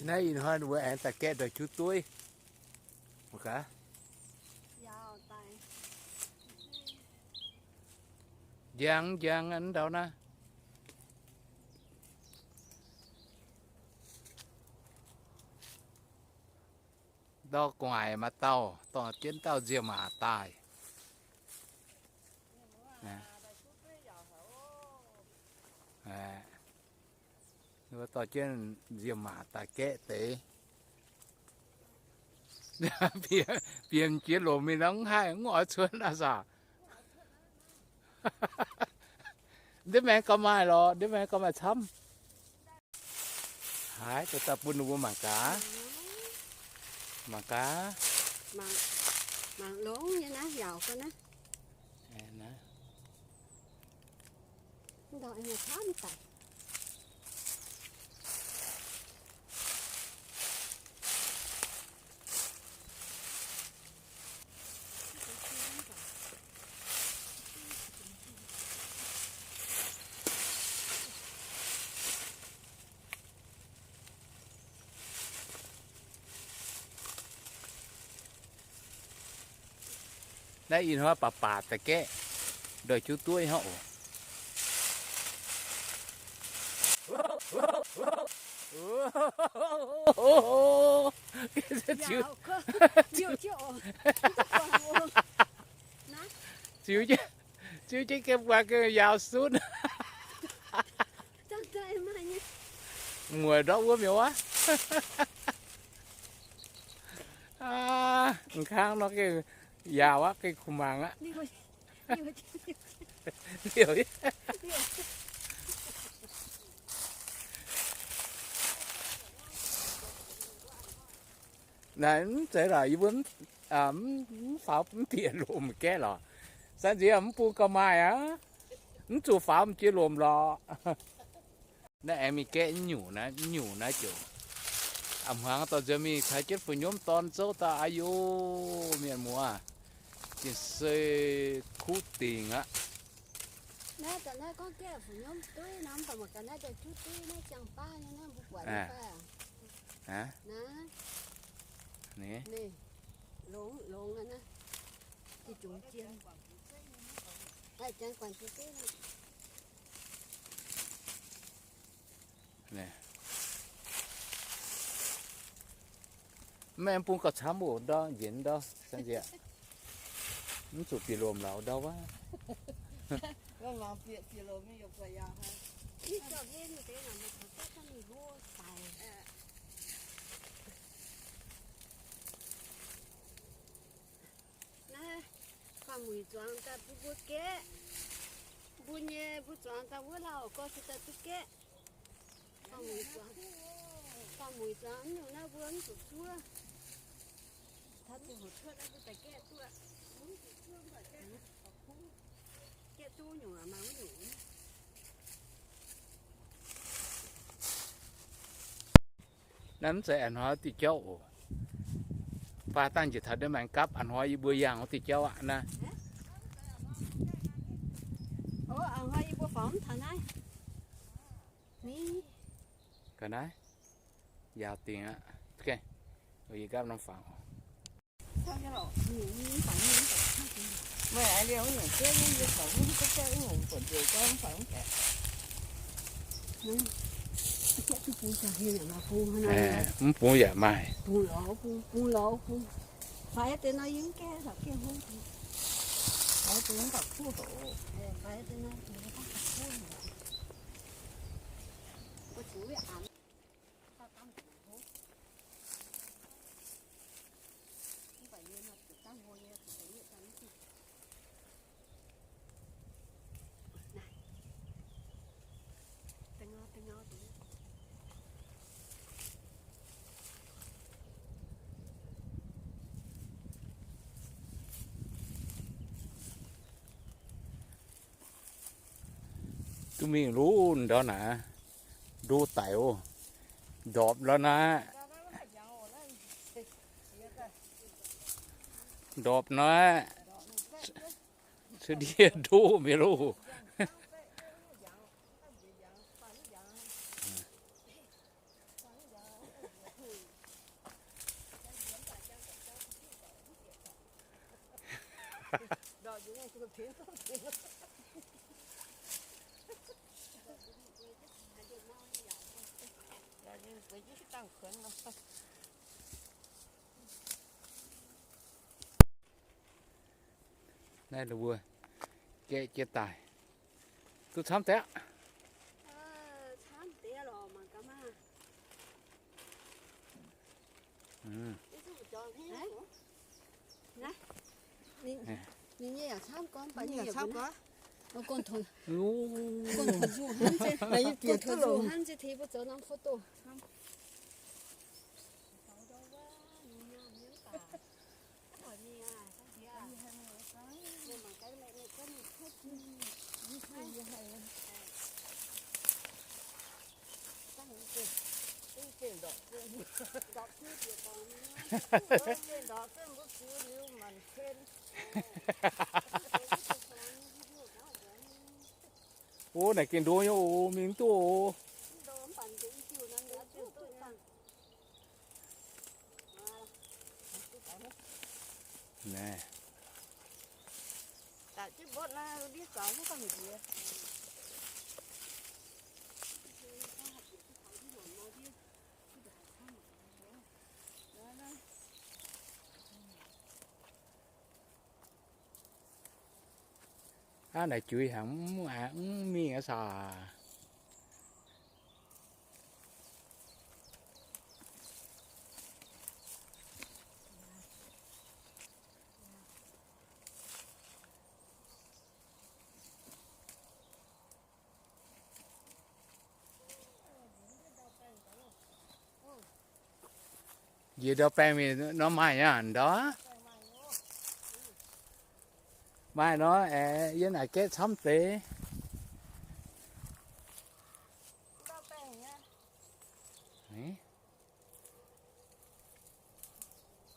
Naaiv ih hnoi mbuo aengx daaih gaeqv ndau juv dueiv. Njang njang ndau naaiv. Ndau gu'nguaaic maaih dauh, dorh jienv dauh nziemc-maac daaih. Dorh jienv nziemc-maac daaih gaeqv deix. Bieqc jiex lomc mingh nor mv haih, mv oix cuotv aqv saah. Ndiev maengx gauh maaih lorqc, ndiev maengx gauh maaih camv. Haiz daaih bun ninh mbuo mangc gaax. Mangc gaax. Mangc longx nyei naaiv, yaauc gau naaiv. Naaiv ih hnoi baac baac daaih gaeqv ndau juv dueiv hnangv oc. Ziux, ziux jienv, ziux jienv gengh buatc gengh yaauc sunv. Mueic ndortv wuov mi'aqv. Aa, m'kangv nor gengh yaauc aqv, gengh kuh mangc aqv. Naaiv mv zeiz lorqc, yie mbuo mv faaux mv bieqc lomc gaeqv lorqc. San nziex mv bung gauh maaih aqv. Mv zuqc faaux m'jiex lomc lorqc. Naaiv aengx mingh gaeqv nyungc naaiv, nyungc naaiv ziouc a'hmuangx dorh nzuonx mingh taux jienv fu'nyuomv dorn zouv daaih, aa yo, mienh muoz, jienh sei kuv dingc aqv. Naaiv daaih naaiv gorngv gaeqv fu'nyuomv dueiv nor, mv baac mangc gaax naaiv daaih juv dueiv naaiv ziangh baav nyei naaiv, mbuo buatc nyei fai aac? Naaiv, longx longx aqv naaiv, jiex jungx jien. Mv aengx bung gauh camv oc, ndau njiec ndau, mv zuqc bieqc lomc lorqc ndau wuov. Naaiv, faam-muic zuangx daaih bun mbuo gaeqv. Mbuo nyei, mbuo zuangx daaih wuov lauh gorx se daaih duqv gaeqv. Faam-muic zuangx, faam-muic zuangx mv nyungc naaiv mbuo mv zuqc zuov. Taux ziangh hoc cuotv naaiv mbuo daaih gaeqv duqv. Gaeqv duqv nyungc maaih wuov nyungc. Naaiv mv zeiz a'hnoi diuh jauv oc. Faah dangh njiec taux ndiev maengx gapv, a'hnoi yie mbuo yangh wuov diuh jauv aqv naaiv. Ga'naaiv, yaauc dingc aqv. Yie gapv norm fangx oc. Mv bung yaac maaih. Duqv mingh lunx ndorm naaiv, ndo daic oc. Ndorpc lorz naaiv. Ndorpc naaiv. Cuotv ndiev ndo mi'aqv loh. Naaiv mbuo gaeqv jienv daaih. Duqv camv deix aqv. Ov, naaic gengh ndo nyei oc, mingh mv duqv oc. Naaiv. Aav, naaic juix haic, mv mingh aqv saah. Njiec ndau-baengh mingh nor maaih nyei ndau. Maaih nor aeqv, yie naaic gaeqv camv deix.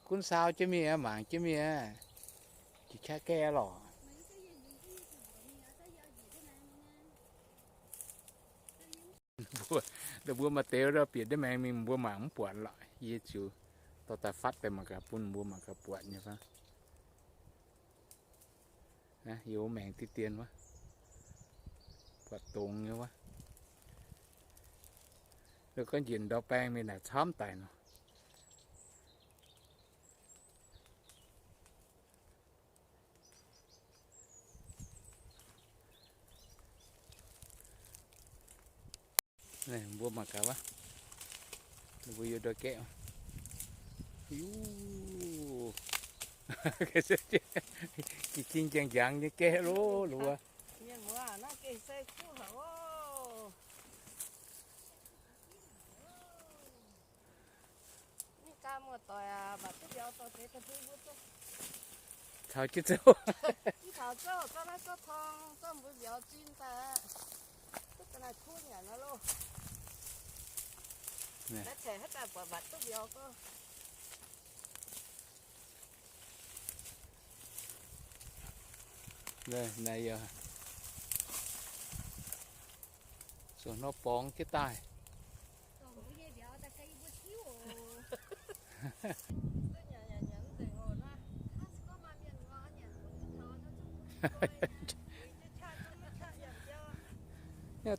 Gunv saau jienv mingh, mangc jienv mingh, jiex qaqv gaeqv lorqc. Mbuo, mbuo maaih deix bieqc ndiev maengx mingh, mbuo mangc mv buatc lorqc. Yie ziouc dorh daaih fatv daaih mangc gaax, bun mbuo mangc gaax buatc nyei fai. Yie maengx diqv dien wuov, buatc dongz nyei wuov. Gorngv njiec ndau-baengh mingh naaic camv daic nor. Mbuo mangc gaax wuov, mbuo yiem ndau-gaeqv. Yuv, ging-ging njang-njang nyei gaeqv loh, loh. Taux jienv zouv. Naaiv yaac zuqc nor borngz jienv daaih.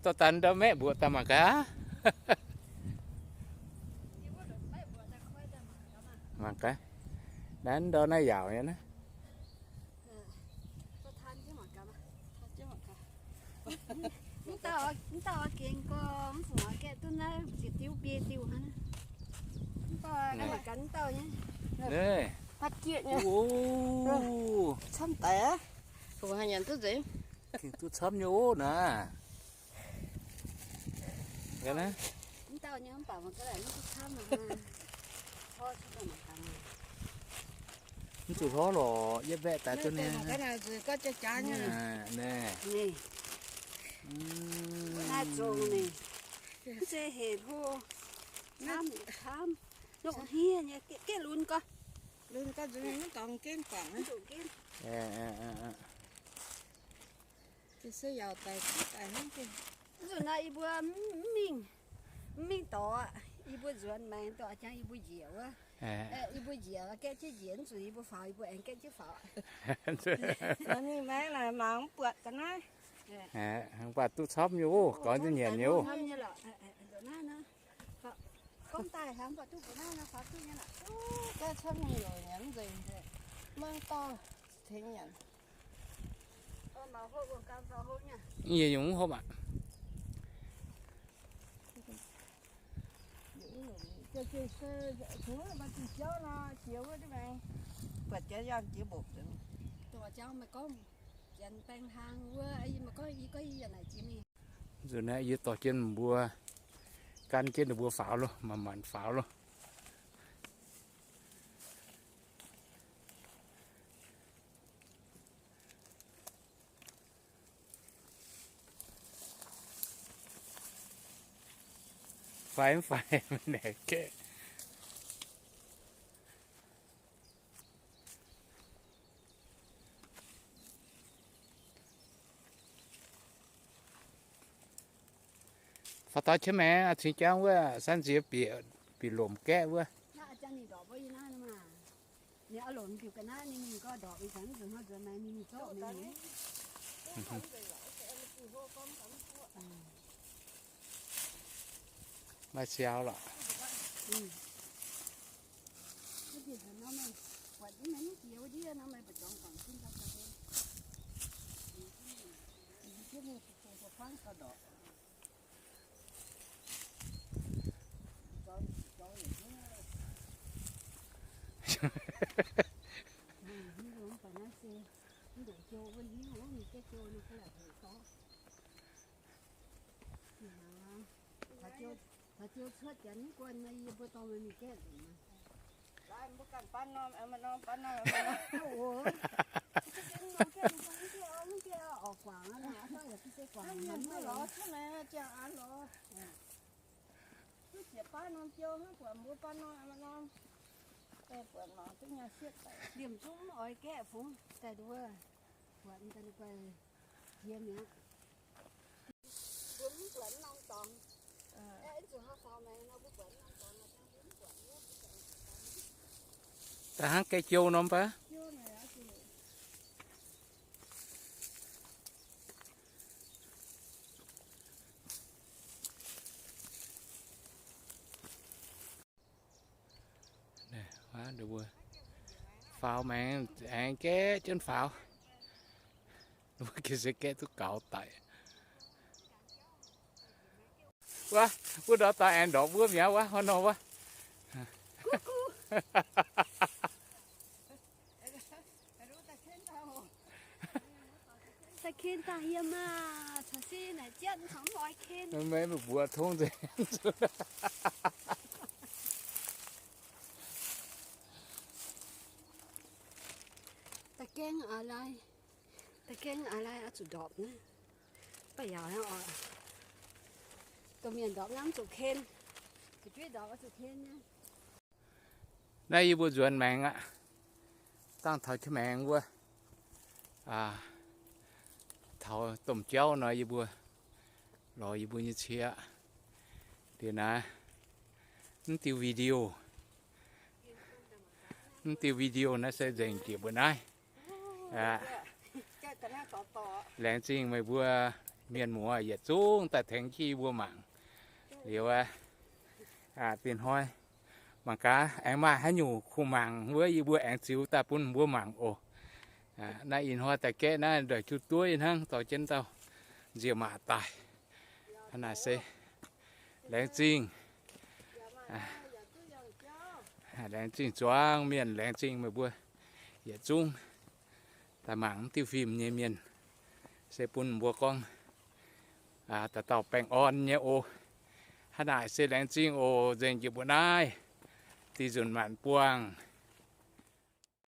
Dorh daaih ndau maeqv mbuoqc daaih mangc gaax. Mangc gaax. Naaiv ndau naaiv yaauc nyei naaiv. Mv dauh, mv dauh gengh gorx, mv fungc gaeqv duqv naaiv ziepc diuv biei diuh hnangv. Mv dauh, mv ganh mv dauh nyei. Camv daic aqv. Fungc haaix nyanc duqv nzengc. Gengh duqv camv nyei ov naaiv. Mv dauh nyei mv baac mangc gaax mv duqv camv. Mv zuqc hlorv lorqc, yie mbaeqc daaih duqv nyei. Naaiv zongc ninh, mv zeiz hec hlo, camv, camv, longc hniev nyei, gaeqv lunx gorx. Lunx gorx nzunc mv dorngx jienv guangc. Mv zuqc jienv. Mv zuqc naaiv yie mbuo mv mingh, mv mingh dorc aqv. Yie mbuo nzuonx maengx dorh jangx yie mbuo njiec wuov. Yie mbuo njiec gaeqv jienv njiec, mv zuqc yie mbuo faaux, yie mbuo aengx gaeqv jienv faaux. Mingh maengx naaic mangc mv buatc ga'naaiv. Mv baac duqv camv nyei oc, gorngv nzunc nyanc nyei oc. Gomv daaih hnangv mv baac duqv mbuo naaiv nor faaux duqv nyei lorqc. Gaav camv nyei oc, nyanc mv nzengc, mangv dauh tengx nyanc. Yie yungz mv hopv aqv. Nzunc naaiv yie dorh jienv mbuo, gan jienv ninh mbuo faaux loh, manc-manc faaux loh. Faix mv faix, naaic gaeqv. Faaux taux qiex maengx, cingx jangv wuov, san ziex bieqc, bieqc lomc gaeqv wuov. Maaih siaaux lorqc. Taux jiu cuotv janx mv guanh nor, yie mbuo dorh meih mingh gaeqv nzengc maah. Mbuo ganh baan norm, baan norm, baan norm. Mv baac oix guangc aqv, mv baac se guangc mv lorz cuotv maengx ziangh an lorz. Duqv ziepc baav norm jiou hnangv, buatc mbuo baan norm, baan norm. Buatc mangc duqv nyei sietv daic. Liemh zungv mv oix gaeqv fungx daaih nduov. Buatc daaih ninh guaih jiex mi'aqv. Mbuo mv buatc norm dorngx. Da'hnangv gaeqv jiou norm baav. Faaux maengx aengx gaeqv jienv faaux. Wuov ga'sie gaeqv duqv gaux daic. Wuov, wuov ndortv daaih aengx ndorpc wuov mi'aqv wuov, hnangv nor wuov. Daaih ken daaih yiem maah, caux se naaic jienv caux mv oix ken. Maiv mbuox tongv nzengc. Da'gaeng a'lai, da'gaeng a'lai oix zuqc ndorpc naaiv. Mv baac yaac oix domh mienh ndorpc naaiv mv zuqc ken. Fu'jueiv ndorpc oix zuqc ken nyei. Naaiv yie mbuo nzuonx maengx aqv. Dangh taux qiex maengx wuov, taux domh jauv nor yie mbuo lorz yie mbuo nyei cie aqv. Liuz naaiv mv diuh video, mv diuh video naaiv se nzengc jiex mbuo naaiv. Laengz zingh meih mbuo mienh muoz yietc zungv daaih tengx jienv yie mbuo mangc. Liuz, dinh hnoi mangc gaax aengx maaih haaix nyungc kuh mangc wuov yie mbuo aengx ziux daaih bun mbuo mangc oc. Naaiv ih hnoi daaih gaeqv naaiv ndongc juv dueiv hnangv dorh jienv dauh nziemc maac daaih. Hnangv naaic se laengz zingh, laengz zingh zuangx mienh, laengz zingh meih mbuo yietc zungv daaih mangc mv diuh fim nyei mienh, se bun mbuo gorngv dauh dauh baengh orn nyei oc. Hnangv naaic se laengz zingh oc. Nzengc jiex mbuo naaiv, dinh nzunc maanc buangh.